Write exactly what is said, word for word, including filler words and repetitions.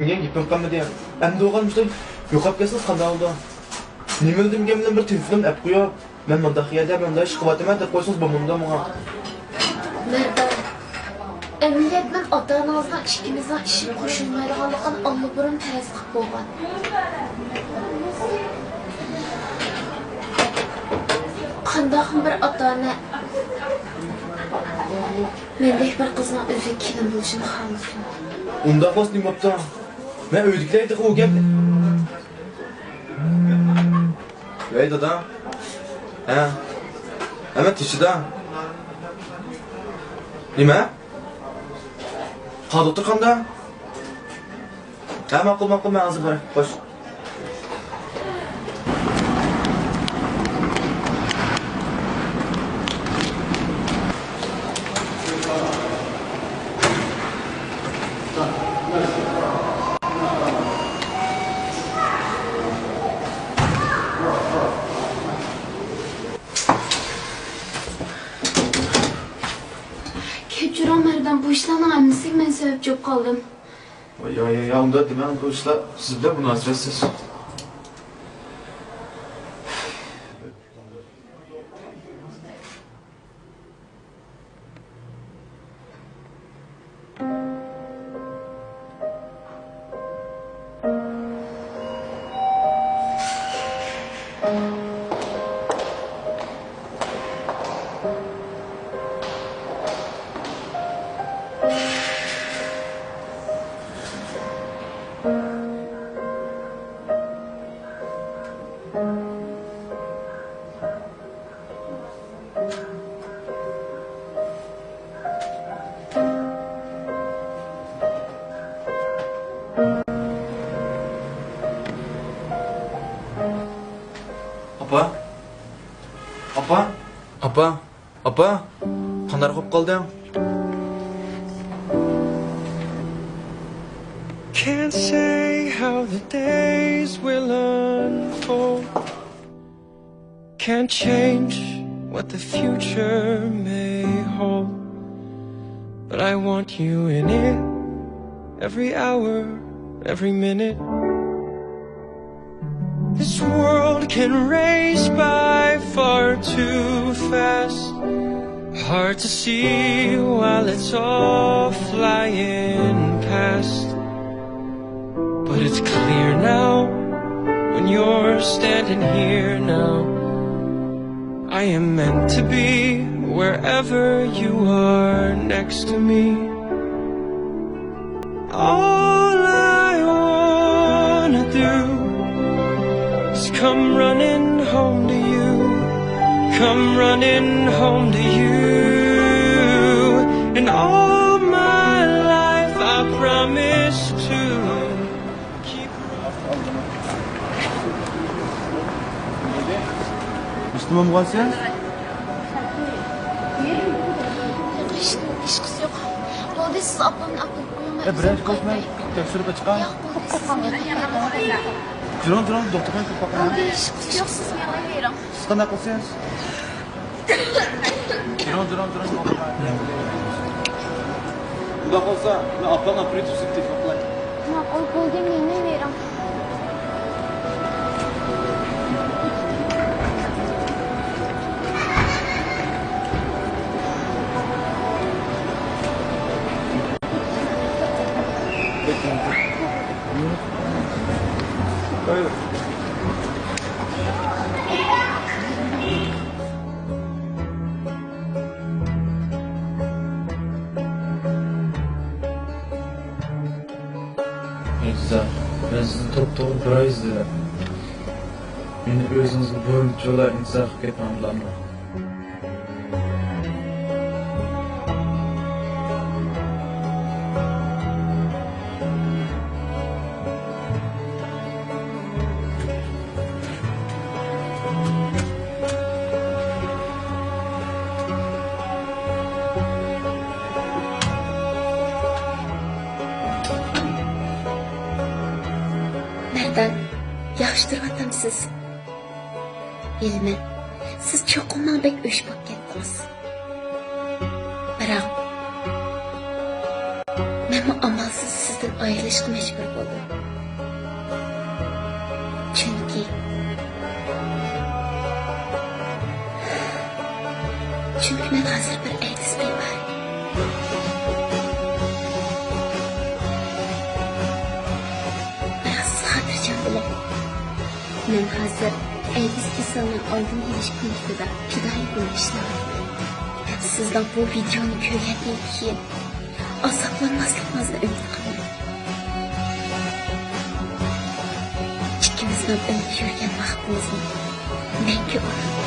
دېگەن گېپىم قالمىدى. ئەمدى ئوغۇل مۇشۇنداق يوقاپ كەتسىڭىز قانداق بولىدۇ؟ نېمىلا دېمىگەن بىلەن بىر تېلېفونۇمنى ئەپ قويۇپ، مەن مۇنداق يەردە، مەن مۇنداق ئىش قىلىۋاتىمەن دەپ قويسىڭىز بولمامدۇ ماڭا؟ مەردان، ئەمەلىيەتتە مەن ئاتا-ئانىڭىزنىڭ ئىككىمىزنىڭ ئىشىغا قوشۇلمايدىغانلىقىنى ئاللىبۇرۇن پەرەز قىلىپ بولغان. قانداقمۇ بىر ئاتا-ئانا مەندەك بىر قىزنىڭ ئۆزىگە كېلىن بولۇشىنى خالىسۇن؟ ئۇنداق بولسا نېمە بوپتۇ؟ مەن ئۆيدىكىلەر تېخى ئۇ گەپ. ۋەي دادا. ھە. ھە، مەن تېشىدا. نېمە؟ قا دوختۇرخانىدا؟ ھە، ماقۇل، ماقۇل، مەن ھازىر باراي. خوش. كەچۈرۈڭ مەردان، بۇ ئىشلارنىڭ ھەممىسىگە مەن سەۋەبچى بولۇپ قالدىم. يا، يا، يا، ئۇنداق دېمەڭ، بۇ ئىشلار سىز بىلەن مۇناسىۋەتسىز. ئاپا؟ ئاپا؟ ئاپا؟ ئاپا؟ قانداق بولۇپ قالدىڭ؟ Can't say how the days will unfold. Can't change what the future may hold, but I want you in it every hour, every minute. This world can race by far too fast. Hard to see while it's all flying past. But it's clear now when you're standing here now. I am meant to be wherever you are next to me. All I wanna do is come running home to you. Come running home to you. And all my life I promise to keep. مۇسلىمانغۇ سەن؟ ھېچ، ھېچقىسى يوق. بولدى، سىز ئاپامنى ئاپىرىپ قويۇڭ، مەن ئۆزۈم قايتاي. ئە، بىرەر ئىش بولسا مەن تەكشۈرۈپ چىقاي. ياق، بولدى، سىز مېڭىپ بېرىڭ. جۇرۇڭ، جۇرۇڭ، دوختۇرخانىغا كىرىپ باقاي. بولدى، ھېچقىسى يوق، سىز مېڭىپ بېرىڭ. سىز قانداق قىلىسىز؟ جۇرۇڭ، جۇرۇڭ، جۇرۇڭ. ئۇنداق بولسا، مەن ئاپاڭ ئاپىرىپ تۇرسۇن تېلېفون قىلاي. ماقۇل، بولدى، مېڭىۋېرىڭ. ئەزىزە، مەن سىزنى توپتوغرا بىر ئاي ئىزدىدىم. مېنى ئۆزىڭىزگە بۇرۇنچىۋالا ئىنتىزار قىلىپ كەتمەڭ بولامدۇ؟ مەردان، ياخشى تۇرۇۋاتامسىز؟ بىلىمەن، سىز چوقۇم ماڭا بەك ئۆچ بولۇپ كەتتىڭىز. بىراق، مەنمۇ ئامالسىز سىز ئايرىلىشقا مەجبۇر بولدۇم. چۈنكى، چۈنكى مەن ھازىر بىر ئەيدىز بىمارى. بىراق سىز خاتىرجەم بولۇڭ. مەن ھازىر ئەيدىز كېسىلىنىڭ ئالدىنى ئېلىش پونكىتىدا پىدائىي بولۇپ ئىشلەۋاتىمەن. سىزنىڭ بۇ ۋىدېونى كۆرگەندىن كېيىن ئازابلانماسلىقىڭىزنى ئۈمىد قىلىمەن. ئىككىمىزنىڭ ئۆيدە يۈرگەن ۋاقتىمىزنى مەڭگۈ ئۇنتۇمايمەن.